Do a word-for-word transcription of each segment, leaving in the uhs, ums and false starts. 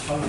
Current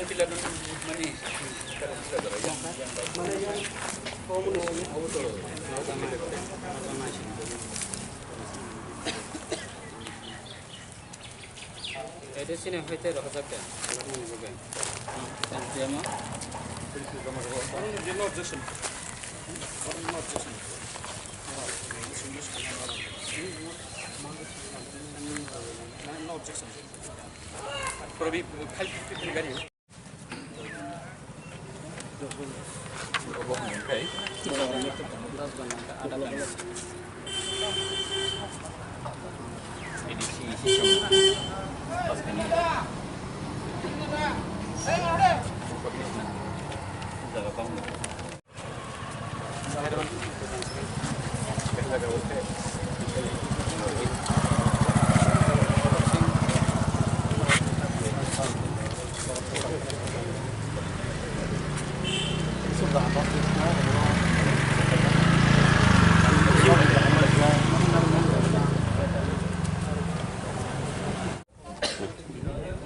pillar nung mani current pillar dara yang yang dara. Abo to. Ede sini hoite rohajak ya. Alam ni bukai. Dan dia ma. No objection. No objection. No objection. Probably five fifty gari.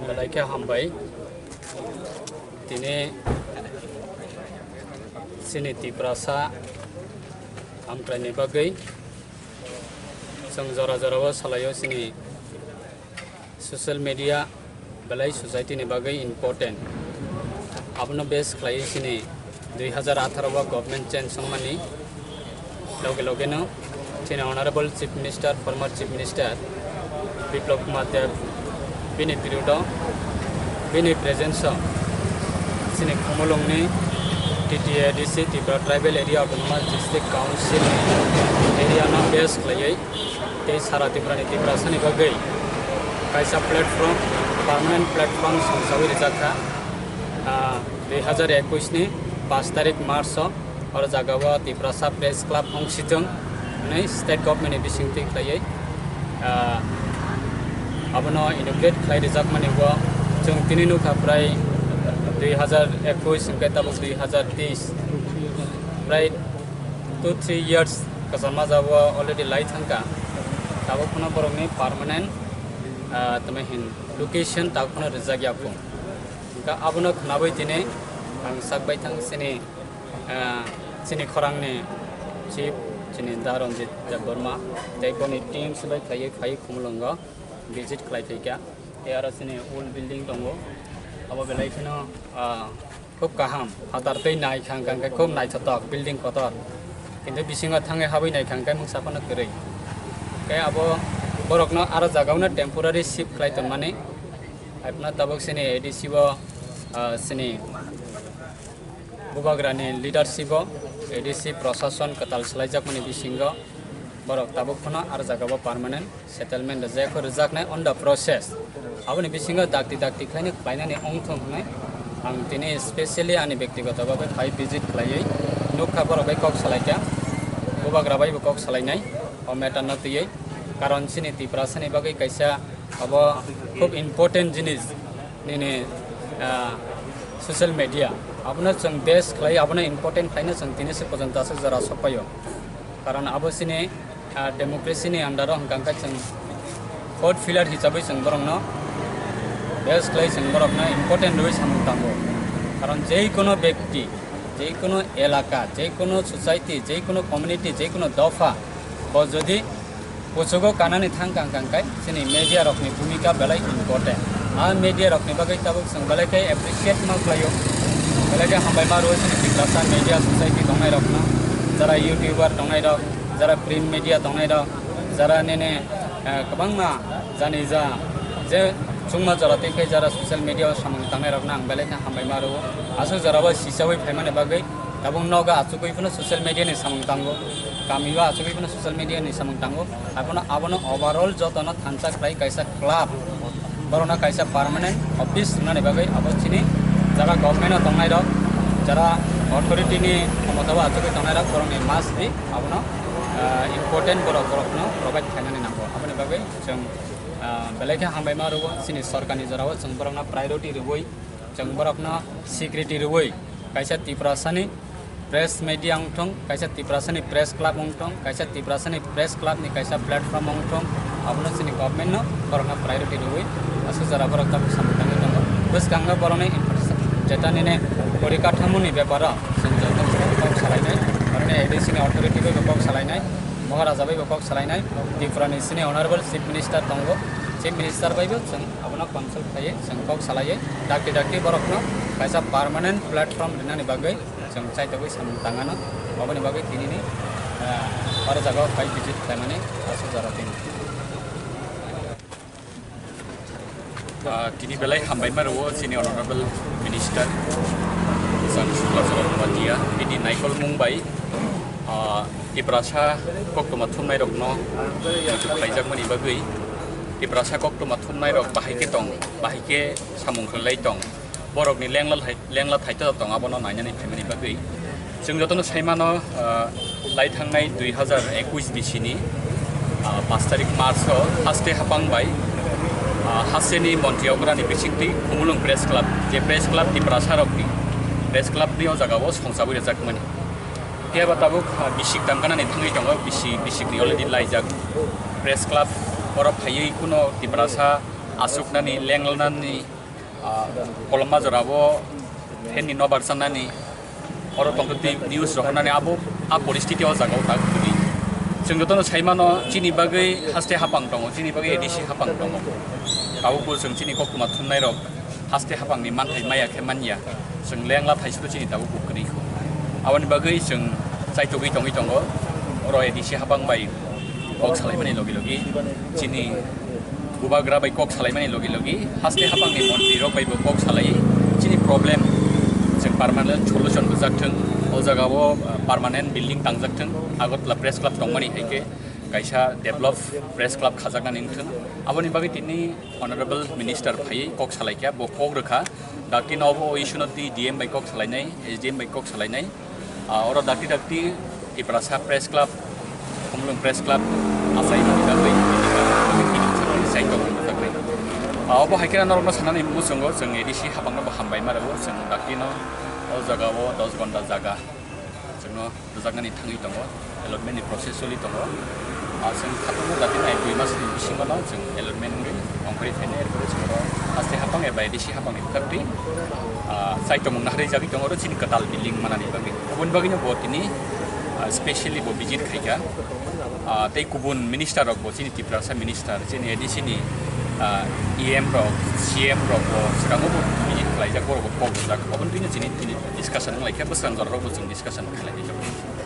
Belai khe hambai. Tini chini Tiprasa hamkraini bagwi chwng jora jorao salaio chini social media belai society ni bagwi important. Abono base khlaiwi chini dui hazar atharo o government change wngmani loge loge no chini Honorable Chief Minister, former Chief Minister Biplab Kumar Deb bini period o, bini presence o chini Khumulwng ni T T A D C, Tripura Tribal Area Autonomous District Council ni area no base khlaiwi tei sara Tripura ni Tiprasa ni bagwi kaisa platform, permanent platform songchawi rijak kha, ah, dui hazar ekush ni pash tarik March o. Oro jaga o Tiprasa Press Club Hongsijwng hwnwi state government ni bisingtwi khlaiwi, ah, abono inaugurate khlai rijakmani o chwng tini nukha prai dui hazar ekush hwnkhe tabuk dui hazar teis, prai two three years kwchama jagao already lai thangkha, tabuk phano borokni permanent, ah, tamo hin location tabuk phano rijak ya phung. Hwnkhe abono khnawi tini ang sak bai thang chini, ah, chini khorangni chief chini Da Ranjit Debbarma tei boni teams bai khlaiwi phaiwi Khumulwngo visit khlai phaikha. Tei aro chini old building tongo, abo belai kheno, ah, khub kaham, phatar tei nai kha hwnkhe khub naithothok building kotor, kintu bisingo thangwi habwi nai kha hwnkhe mungsa phano kwrwi. Tei abo borokno aro jagao no temporary shift khlai tonmani. Haikhe tabuk chini A D C o, ah, chini bubagrani leadership o A D C prosason kwtal swlaijakmani bisingo borok tabuk phano aro jaga o permanent settlement rwjak, rijaknai on the process. Aboni bisingo dakti dakti khlaino khlainani wngthung hwnwi ang tini specially ani bektigoto bagwi phai visit khlaiwi nukha, borok bai kok salaikha, bubagra bai bo kok salainai o matter no twiwi, karon chini Tiprasani bagwi kaisa Abo khub important jinis nini, ah, social media. Abono chwng base khlai, abono important khlaino chwng tini se porjonto aswk jora sokpaio. Karon abo chini, ah, democracy ni under o hwnkha hwnkhe chwng fourth pillar hisabwi chwng borokno base khlai chwng borokno important rwui samung tango. Karon jeikono bekti, jeikono elaka, jeikono society, jeikono community, jeikono dopha bo jodi Kuchugo kanani thang kang kang kai chini media rokni bhumika belai important. A media rokni bagwi tabuk chwng belai khe appreciate ma khlaio. Belai khe hambai ma rwo chini Tiprasa media society tongnai rokno, jara YouTuber tongnai rok, jara print media tongnai rok, jara nini, eh, kwbangma jani ja je chwngma jora tei khe jara social media o samung tangnai rokno ang belai khe hambai ma rwo. Aswk jora bo sichawi phaimani bagwi Tabuk nogo achugwi phano social media ni samung tango, kamio achugwi phano social media ni samung tango. Abono, abono overall jotono thansa khlai kaisa club, borokno kaisa permanent office rwnani bagwi abo chini jara government o tongnai rok, jara authority ni khomotao achugwi tongnai rok, borokni must be abono, ah, important borok, borokno provide khainani nango. Aboni bagwi chwng, ah, belai khe hambai ma rwo, chini sorkarni jorao chwng borokno priority rwui, chwng borokno security rwui, kaisa Tiprasani press media wngthong, kaisa Tiprasani press club wngthong, kaisa Tiprasani press club ni kaisa platform wngthong, abono chini government no borokno priority rwui aswk jora borok tabuk samung tangwi tongo. Bwskango borokni infrastructure, jeta nini porikathamoni beparo chwng joto kok salainai, borokni A D C ni authority bai bo kok salainai, Maharaja bai bo kok salainai, Tripura ni sini honorable chief minister tongo, chief minister bai bo chwng abono consult khaiwi chwng kok salaiwi dakti dakti borokno kaisa permanent platform rwnani bagwi chwng chaitogwi samung tangano. Aboni bagwi tinini, ah, oro jagao phai visit khlaimani aswk jora tini. Ah, tini belai hambai ma rwo chini honorable minister Jan Shukla Chara Noatia bini naikolmung bai, ah, Tiprasa koktwma thumnai rokno khlaijakmani bagwi, Tiprasa koktwma thumnai rok bahai khe tong, bahai khe samung khlai tong, borokni lengla hai lengla thaito tong abono nainani phaimani bagwi. Chwng jotono saimano, ah, lai thangnai dui hazar ekush bisini, ah, panch tarik March o haste hapang bai, ah, hasteni montri ograni bisingtwi Khumulwng Press Club, je Press Club Tiprasa rokni Press Club ni o jaga o songchabwi rwjakmani. Phiya ba tabuk, ah, bisik tamganani thangwi tongo, bisi-, bisikni already laijak Press Club, oro phaiwi kuno Tiprasa aswknani, lenglanani, ah, kolomma jorabo phenni nobar chanani, oro tongtwtwi news rohornani abo a poristiti o jaga o tak kwrwi. Chwng jotono saimano chini bagwi haste hapang tongo, chini bagwi A D C hapang tongo. Tabukbo chwng chini koktwma thumnairok haste hapangni manthai maya khe manya. Chwng lengla thaisukhe chini tabukbo kwrwi kho. Aboni bagwi chwng chaitogwi tongwi tongo. Oro A D C hapang bai kok salaimani logi logi chini bubagra bai kok salaimani logi logi haste hapangni montri rok bai bo kok salai chini problem chwng permanent solution rwjak thwng. O jaga o, uh, permanent building tangjak thwng. Agartala Press Club tongmani hai khe kaisa develop Press Club khajaknani wng thwng. Aboni bagwi tini Honorable Minister phaiwi kok salai kha, bo kok rwkha. Dakti no obo o issue no twi D M bai kok salainai, S D M bai kok salainai. Ah, oro dakti dakti Tiprasa Press Club, Khumulwng Press Club, asai no dagwi, sai kok dagwi. Ah, obo hai khe norok no sanani muchungo chwng A D C hapang no bo hambai ma rwo, chwng dakti no o jaga o dos ghonta jaga chwng no rwjaknani thangwi tongo, allotment ni process choli tongo. Ah, chwng khatungma jati nai dui mas ni bisingo no chwng allotment wngwi ongkhorwi phainai, erpore chwng oro haste hapang eba A D C hapang ni bwkhaktwi, ah, chaitomung naharwi jagwi tongo oro chini kwtal building manani bagwi. Oboni bagwi no bo tini, ah, specially bo visit khaikha. Ah, tei kubun minister rok bo chini Tiprasa minister, chini A D C ni, ah, E M rok, C M rok bo swkango bo visit khlaijak, borok bo kok rwjak. Oboni bagwi no chini, tini discussion wnglaikha, bwskango rok bo chwng discussion khlaiwi tongo.